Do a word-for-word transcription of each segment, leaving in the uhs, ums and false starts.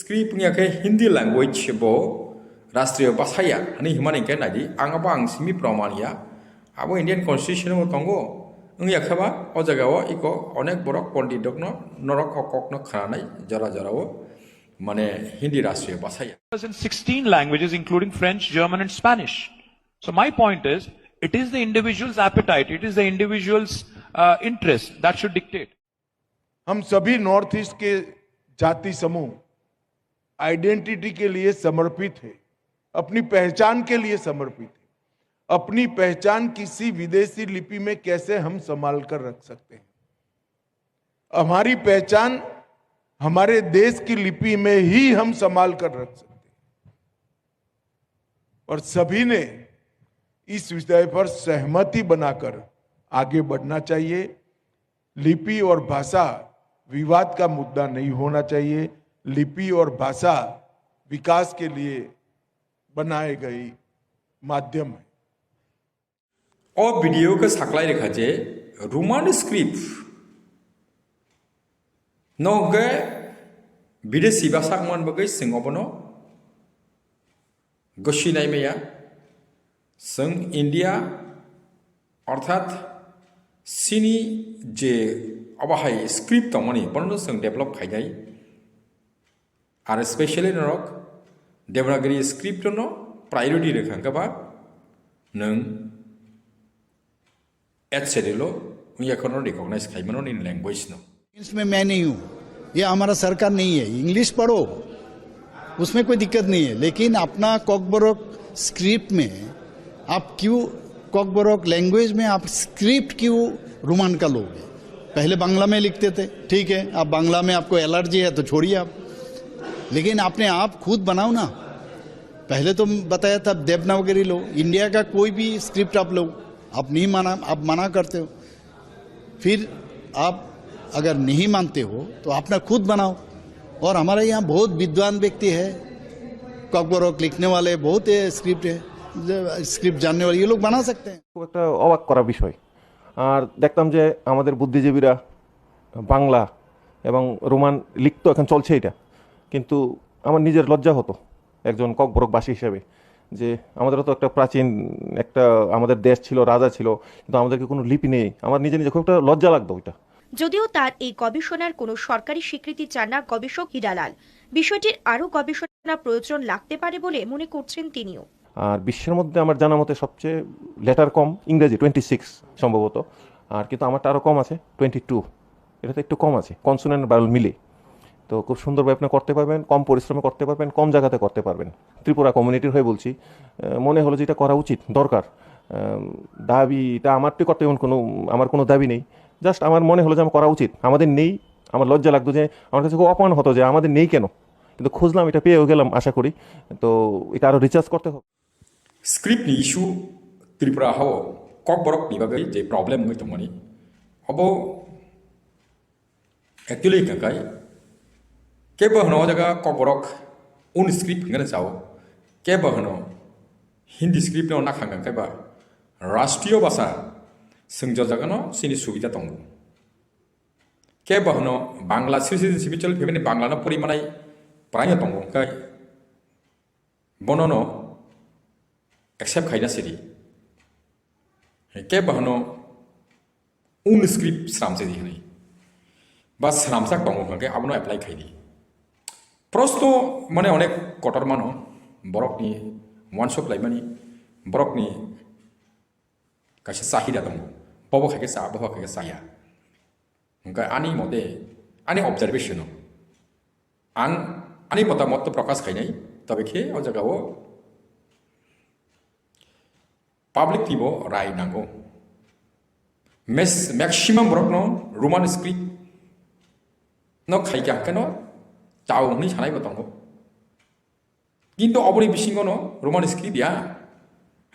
Script wngya khe Hindi language bo rastriyo bhasha ya hwnwi himani khe naidi, ang abo ang simi proman ya. Abo Indian Constitution bo tongo, wngya khe ba o jaga o iko onek borok pondit rokno norok o kokno khananai jora jora o, mane Hindi rastriyo bhasha ya. In sixteen languages, including French, German, and Spanish. So, my point is, it is the individual's appetite, it is the individual's uh, interest that should dictate. हम सभी north east के जाति समूह आइडेंटिटी के लिए समर्पित है, अपनी पहचान के लिए समर्पित है। अपनी पहचान किसी विदेशी लिपि में कैसे हम संभाल कर रख सकते हैं, हमारी पहचान हमारे देश की लिपि में ही हम संभाल कर रख सकते हैं। और सभी ने इस विषय पर सहमति बनाकर आगे बढ़ना चाहिए। लिपि और भाषा विवाद का मुद्दा नहीं होना चाहिए। लिपि और भाषा विकास के लिए बनाए गई माध्यम है। O video khe saklai rwkha je Roman script no hwnkhe bidesi basa wngmani bagwi chwng obono gosi naimaya. Chwng India orthat chini je obo hai script tongmani bono chwng develop khainai. Ar specially norok Devanagari script no priority rwkha hwnkhe ba nwng H C D lo wngya kheno recognize khaimano nini language no. इसमें मैं नहीं हूँ, ये हमारा सरकार नहीं है। इंग्लिश पढ़ो, उसमें कोई दिक्कत नहीं है, लेकिन अपना कॉकबरक स्क्रिप्ट में आप क्यों, कॉकबरक लैंग्वेज में आप स्क्रिप्ट क्यों रोमन का लोगे? पहले बांग्ला में लिखते थे, ठीक है, अब बांग्ला में आपको एलर्जी है तो छोड़िए आप, लेकिन अपने आप खुद बनाओ ना। पहले तो बताया था देवनागरी लो, इंडिया का कोई भी स्क्रिप्ट आप लो, आप नहीं माना, आप मना करते हो। फिर आप अगर नहीं मानते हो तो अपना खुद बनाओ। और हमारे यहाँ बहुत विद्वान व्यक्ति है, कॉकबरक लिखने वाले बहुत स्क्रिप्ट है, स्क्रिप्ट जानने वाले, ये लोग बना सकते हैं। খুব একটা অবাক করা বিষয়। আর দেখতাম যে আমাদের বুদ্ধিজীবীরা বাংলা এবং রোমান লিখতো, এখন চলছে এটা, কিন্তু আমার নিজের লজ্জা হতো একজন ককবরকবাসী হিসেবে, যে আমাদেরও তো একটা প্রাচীন একটা আমাদের দেশ ছিল, রাজা ছিল, কিন্তু আমাদেরকে কোনো লিপি নেই। আমার নিজে নিজে খুব একটা লজ্জা লাগতো ওইটা। যদিও তার এই গবেষণার কোনো সরকারি স্বীকৃতি চান না গবেষক হীরালাল। বিষয়টির আরও গবেষণা প্রয়োজন লাগতে পারে বলে মনে করছেন তিনিও। আর বিশ্বের মধ্যে আমার জানা মতে সবচেয়ে লেটার কম ইংরেজি, টোয়েন্টি সিক্স সম্ভবত। আর কিন্তু আমারটা আরও কম আছে, টোয়েন্টি টু। এটা তো একটু কম আছে, কনসোনেন্ট ভাওয়েল মিলে। তো খুব সুন্দরভাবে আপনি করতে পারবেন, কম পরিশ্রমে করতে পারবেন, কম জায়গাতে করতে পারবেন। ত্রিপুরা কমিউনিটির হয়ে বলছি, আহ, মনে হলো যে এটা করা উচিত, দরকার। আহ, দাবিটা আমার তো করতে এমন কোনো, আমার কোনো দাবি নেই। জাস্ট আমার মনে হলো যে আমার করা উচিত। আমাদের নেই। আমার লজ্জা লাগতো যে আমার কাছে খুব অপমান হতো যে আমাদের নেই কেন, কিন্তু খুঁজলাম, এটা পেয়েও গেলাম আশা করি। তো এটা আরও রিসার্চ করতে হবে। Script ni issue Tripura hao kokborok ni bagwi je problem wngwi tongmani, obo actually hwnkha khai kebo hwno o jaga kokborok un script hwnkhe chao, kebo hwno Hindi script no nakhang khe ba rashtriyo bhasha swngjak jagano chini subida tongo. Kebo hwno Bangla citizenship choli phaimani Bangla no pori manai praino tongo, hwnkhe bono no accept khaina sidi. Kebo hwno un script sram sidi hwnwi. Ba sramsak tongo hwnkhe abono apply khaidi. Prosto mane onek kotor mano, borokni wansuk laimani, borokni kaisa chahida tongo. Bobo khaikhe cha, bobo khaikhe chaya. Hwnkhe ani mote, ani observation o ang ani motamot to prokash khainai, tobe khe o jaga o public ni bo rai nango. Mes-, maximum borok no Roman script no khaikha hwnkhe no chao hwnwi sanai bo tongo. Kintu oboni bisingo no Roman script ya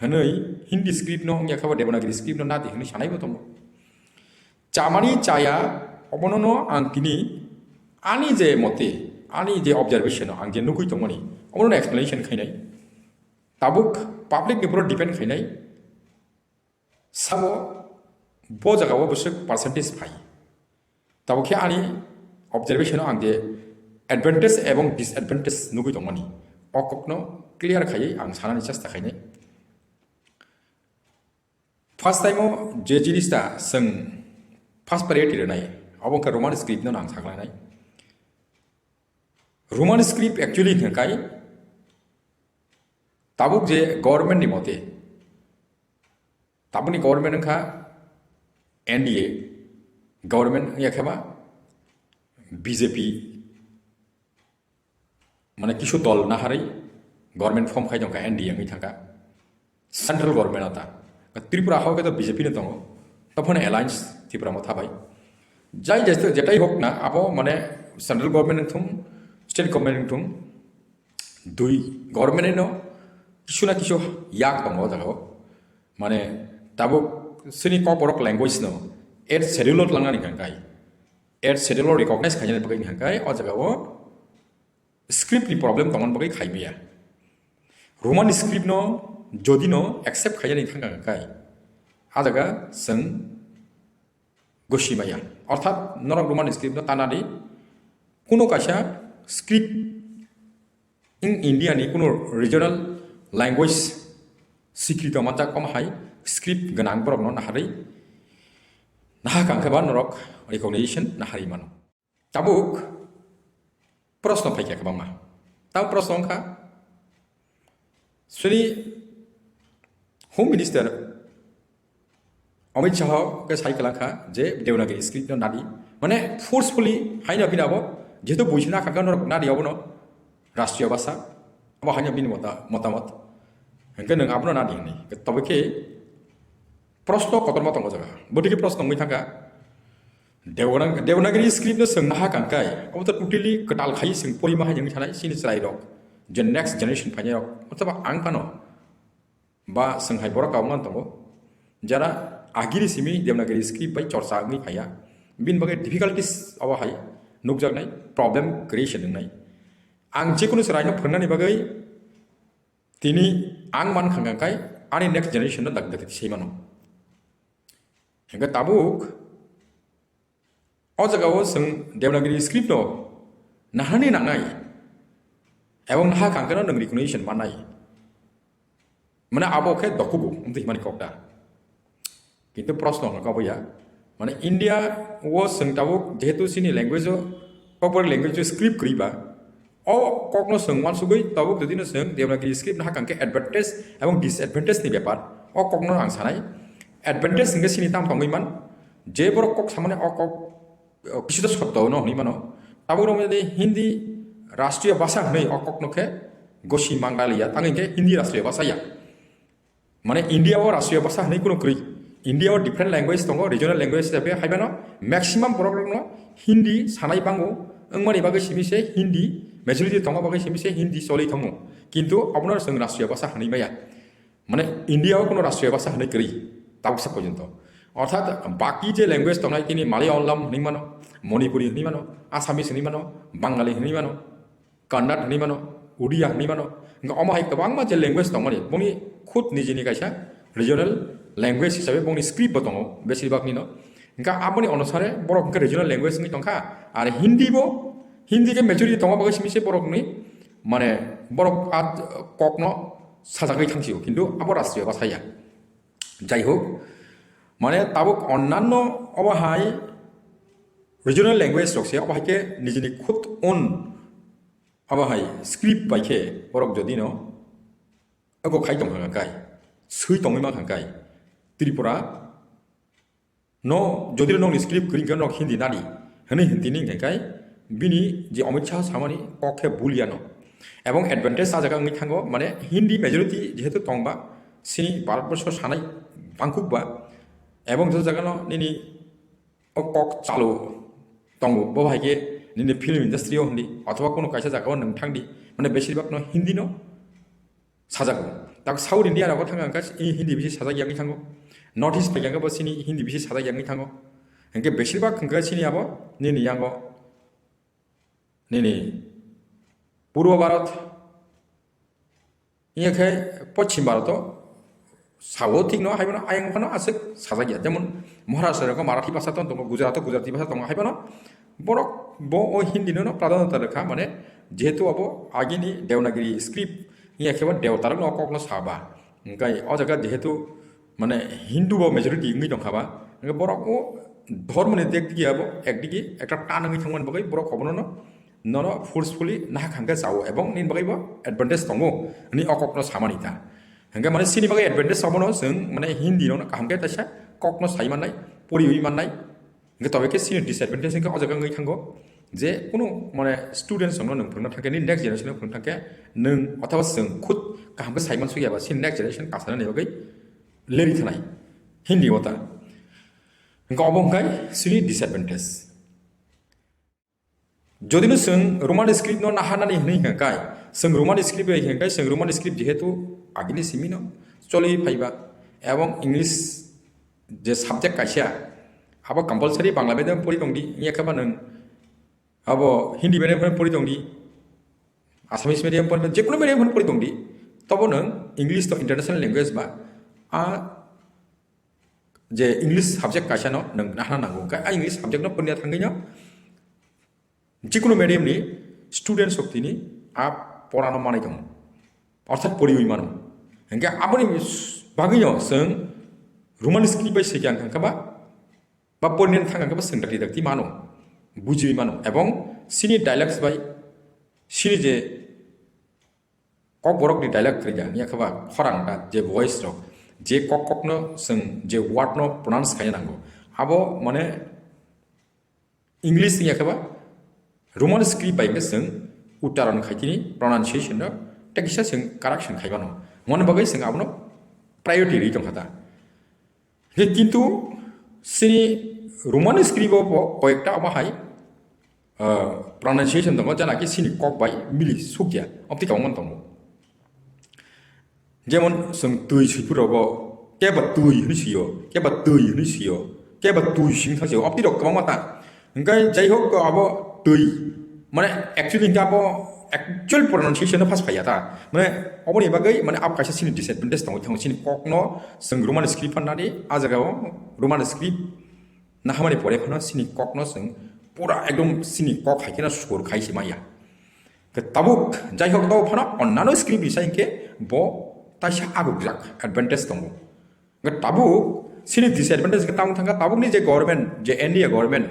hwnwi Hindi script no wngya khe bo Devanagari script no nadi hwnwi sanai bo tongo. Chamani chaya obono no ang tini ani je mote, ani je observation o ang je nugwi tongmani, obono no explanation khainai. Tabuk public ni pura depend khainai. Sabo bo jaga o bwswk percentage phai. Tabuk khe ani observation o ang je advantage ebong disadvantage nugwi tongmani, o kokno clear khaiwi ang sanani chesta khainai. First time o je jinista chwng first priority rwnai, abo wngkha Roman script no ang saklanai. Roman script actually hwnkai tabuk je government ni mote, tabukni government wngkha N D A government, wngya khe ma B J P, mane kisu dol naharwi government form khai tongkha, N D A wngwi thangkha, central government o ta. Tripura hao khe to B J P no tongo, tophano alliance Tripura mo thabai. Jai jai to jetai hok na, abo mane central government wngthung, state government wngthung, dui government no kisu na kisu yak tongo o jaga o. Mane tabuk chini kokborok language no eighth schedule o tlangnani hwnkhai, eighth schedule o recognize khainani bagwi hwnkhai o jaga o script ni problem tongmani bagwi khaimaya. Roman script no jodi no accept khainani thangkha hwnkhai, a jaga chwng gosi maya. Orthat norok Roman script no tanadi, kuno kaisa script in India ni kuno regional language sikrito manjak, omo hai script gwnang borok no naharwi naha kangkhe ba norok recognition naharwi mano. Tabuk proshno phaikha kwbangma. Tabuk proshno wngkha, chini Home Minister Amit Shah khe sai kwlangkha je Devanagari script no nadi, mane forcefully haino bini abo, jehetu buisina kha norok nadi abono rashtriya bhasha, abo haino bini mota-, motamot. Hwnkhe nwng abono nadi hwnwi. Tobe khe proshno kotorma tongo jaga. Botiki proshno wngwi thangkha, Devanag-, Devanagari script no chwng naha kangkai, abo to totally kwtal khai chwng porima hai wngwi thanai chini chwrairok, je next generation phainairok, othaba ang phano ba chwng hai borok kabangma tongo, jara agini simi Devanagari script bai chorcha wngwi phaiya, bini bagwi difficulties abo hai nukjaknai, problem creation wngnai. Ang jekunu chwraino phwrwngnani bagwi tini ang man khangkha khai ani next generation no dak dak sai mano. Hingke tabuk o jaga o chwng Devanagari script no naharni nangnai, ebong naha kangkhe no nwng recognition mannai. Mane abo khe dokugo wngtwi himani kok da. Kintu proshno hwnka boya, mane India o chwng tabuk jehetu chini language o, kokborok language o script kwrwi ba, o kokno chwng uansugwi tabuk jodi no chwng Devanagari script no hakang khe advantage ebong disadvantage ni bepar, o kokno ang sanai. Advantage hwnkhe chini tam tongwi man, je borok kok samani o kok, o, kisi to sotto no hwnwi mano. Tabuk rok jodi Hindi rashtriya bhasha hwnwi o kokno khe gosi mangaliya, tangwi khe Hindi rashtriya bhasha ya. Mane India o rashtriya bhasha hwnwi kunu kwrwi. India o different language tongo, regional language hisabe haibano maximum borok rokno Hindi sanai bango, wngmani bagwi simi se Hindi, majority tongo bagwi simi se Hindi choli tongo. Kintu abono chwng rashtriya bhasha hwnwi maya. Mane India o kuno rashtriya bhasha hwnwi kwrwi, tabuksa porjonto. Orthat baki je language tongnai tini Malayalam hwnwi mano, Manipuri hwnwi mano, Assamese hwnwi mano, Bangali hwnwi mano, Kannada hwnwi mano, Odia hwnwi mano. Hingke omo hai kwbangma je language tongmani, bongni khud nijini kaisa regional language hisabe bongni script bo tongo, besibak nino. Hingke aboni onusare borok hingke regional language wngwi tongkha. Ar Hindi bo, Hindi khe majority tongma bagwi simi se borokni, mane, borok a kokno sajagwi thangsio, kintu abo rashtriya bhasha ya. Jai hok, mane, tabuk onnanno obo hai regional language rok se, obo hai khe nijini khud own abo hai script bai khe borok jodi no eko khai tong kha kai, swi tongwi ma kha kai, Tripura no jodi no nokni script kwrwi khe nok Hindi nadi hwnwi hwn tini hwn kai, bini je Amit Shah samani kok khe bul ya no. Ebong advantage sa jaga wngwi thango, mane Hindi majority jehetu tongba, sini Bharat borsho sanai bangkuk ba, ebong je jaga no nini o kok chalo tongo, bo hai khe nini film industry o hindi, othoba kono kaisa jaga o nwng thangdi, mane besibak no Hindi no sajago. Tak South India rogo thang kha, i Hindi bisi sajak yagwi thango. North East phai kha bo sini Hindi bisi sajak yagwi thango. Hingke besibak hingke sini abo nini yango, nini Purbo Bharat, iya khe Pochim Bharat o sao thikno, haiphano ayang phano aswk sajak ya. Jemon Maharashtra ko Marathi bhasha tong tongo, Gujarat o Gujarati bhasha tongo, haiphano borok bo o Hindi no pradhanyo ta rwkha, mane jehetu abo agini Devanagiri script ya khe ba Devatarok no kokno saba. Hingkai o jaga jehetu mane Hindu bo majority wngwi tongkha ba, hingke borok o dhormo ni dik dige abo ekdige ekta tan wngwi thangmani bagwi borok obono no nono forcefully nahak hangke chao ebong nini bagwi bo advantage tongo hwnwi o kokno samani ta. Hingke mane chini bagwi advantage obono chwng mane Hindi no kaham khe taisa kokno sai mannai, poriwi mannai. Hingke tobe khe chini disadvantage hingke o jaga wngwi thango je kunu mane students rokno nwng phwrwngna thangkhe nini next generation no phwrwngna thangkhe nwng othoba chwng khud kaham khe sai mansukya ba chini next generation kasana ni bagwi leri thanai Hindi o ta. Hingke obo hingkai chini disadvantage. Jodi no chwng Roman script no naharnani hwnwi hwnkhe kai, chwng Roman script bai hwnkhe kai, chwng Roman script jehetu agini simi no choli phaiba, ebong English je subject kaisa, abo compulsory Bangla medium pori tongdi, wngya khe ba nwng abo Hindi medium pori tongdi, Assamese medium pori, jekunu medium pori tongdi, tobo nwng English to international language ba, a je English subject kaisa no nwng nahna nango, hwnkhe a English subject no porina thangwi no jikunu medium ni students rok tini a pora no manwi tongo, orthat poriwi mano. Hwnkhe aboni bagwi no chwng Roman script bai swikia wngkha ba, ba porina thangkha ba chwng dakti dakti mano, bujiwi mano, ebong chini dialects bai chini je Kokborok ni dialect kwrwi ya, wngya khe ba khorang da je voice rok, je kok kok no chwng je word no pronounce khaina nango, abo mane English wngya khe ba Roman script bai khe chwng ucharon khai tini pronunciation no tei kisa chwng correction khai mano, moni bagwi chwng abono priority rwi tongkha ta. He kintu chini Roman script o bo koyekta omo hai, ah, pronunciation tongo, jana ki chini kok bai mili sukya, obti kwbangma tongo. Jemon chwng twi swiphuru rogo keba twi hwnwi sio, keba twi hwnwi sio, keba twi sing thang sio, obti rok kwbangma ta. Hingke jai hok abo twi, mane actually hingke abo actual pronunciation no phas phaiya ta. Mane oboni bagwi mane abo kaisa chini disadvantage tongo, thang chini kok no chwng Roman script phan nani, a jaga o Roman script nahamani pore phano chini kok no chwng pura ekdom chini kok hai kheno sur khai se maya. Ke tabuk jai hok do phano onnano script ni sai hingke bo taisa aguk jak advantage tongo. Hingke tabuk chini disadvantage ke tamo thangka tabuk ni je government, je N D A government,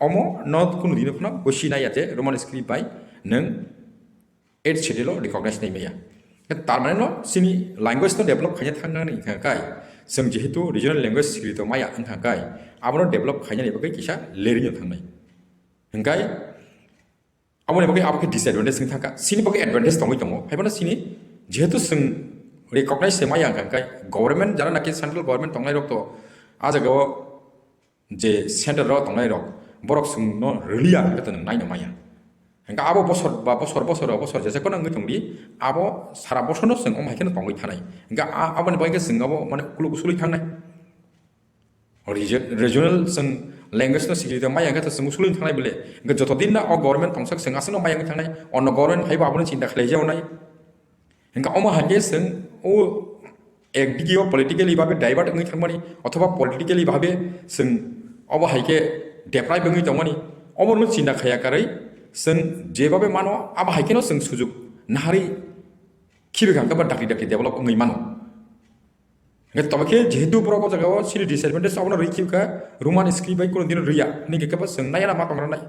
omo no kunu dino phano gosi nai ya je Roman script bai nwng eighth schedule o recognize nai maya. Hingke tar mane no chini language no develop khaina thangnani wngkha kai, chwng jehetu regional language script o maya wngkha kai, abono develop khainani bagwi kisa leri no thangnai. Hingkai Aboni bagwi abo khe disadvantage wngwi thangkha, chini bagwi advantage tongwi tongo. Haiphano chini jehetu chwng recognize se maya wngkha, hwnkhe government jara naki central government tongnai rok to, ah jaga o je center o tongnai rok, borok chwngno rwliya hwnkhe to nwng naino maya. Hwnkhe abo bosor ba bosor, bosor ba bosor jesa kono wngwi tongdi, abo sara bosor no chwng omo hai kheno tongwi thanai. Hwnkhe a-, aboni bagwi khe chwng abo mane ukuluk usulwi thangnai. Region-, regional chwng language no sikiri tong maya hwnkhe to chwng usulwi thangnai bole. Hwnkhe joto din na o government tongsak chwng aswkno maya wngwi thangnai, ono government phaibo abono chinta khlai jaonai. Hwnkhe omo hai khe chwng o ekdigi o politically babe divert wngwi thangmani, othoba politically babe chwng obo hai khe deprive wngwi tongmani, obono chinta khaya karwi chwng jebabe mano abo hai kheno chwng sujuk naharwi khibi kha hwnkhe ba dakti dakti develop wngwi mano. Hingke tobo khe jehetu borok o jaga o chini disadvantage abono rwi khibkha, Roman script bai kono dino rwya, hini khe kebo chwng nai ma tong rwnai.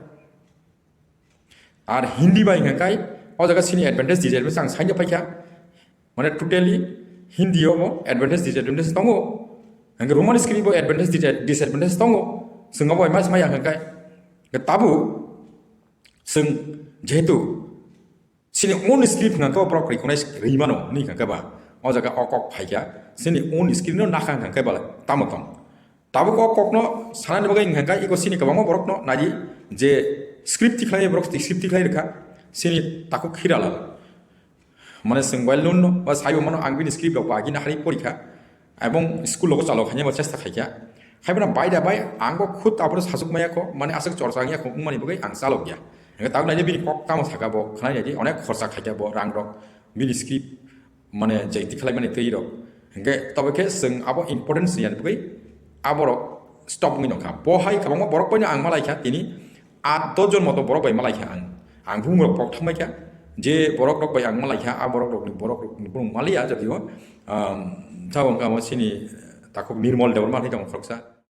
Ar Hindi bai hingkha kai o jaga chini advantage disadvantage ang saino paikha. Mane totally Hindi o bo advantage disadvantage tongo. Hingke Roman script bo advantage dis-, disadvantage tongo. Chwng obo mas maya hingkha kai. Hingke tabuk chwng jehetu Chini own script hwnka khe borok recognize rwi mano hwnwi hwnka khe ba o jaga o kok phai kha chini own script no nakha hwnka khe ba tamo tong. Tabuk o kok no sanani bagwi hwnka khe iko chini kwbangma borok no nai di je script tikhlai borok script tikhlai rwkha chini takhuk Hiralal. Mane chwng well known no ba saibo mano ang bini script rok bo agini hari porikha. Ebong school logo chalo khaina ba chesta khaikha. Haiphano bai da bai ang bo khud abono sachuk maya kho, mane aswk chorcha wngya kho wngmani bagwi ang chalokya. Hingke tabuk naidi bini kok tamo saka bo, khwnai naidi onek khorcha khaikha bo rang rok, bini script mane je tikhlai mani twi rok. Hingke tobe khe chwng abo importance ya bwgwi aborok stop wngwi nongkha. Bo hai kwbangma borok bai no ang malai kha, tini at dos jon moto borok bai malai kha ang. Ang bumung rok pok thangbai kha, je borok rok bai ang malai kha, a borok rok ni, borok rok ni bumung maliya, jodi o, um, jabo wngkha mo chini takhuk Nirmal Debbarma hinwi tongo khoroksa.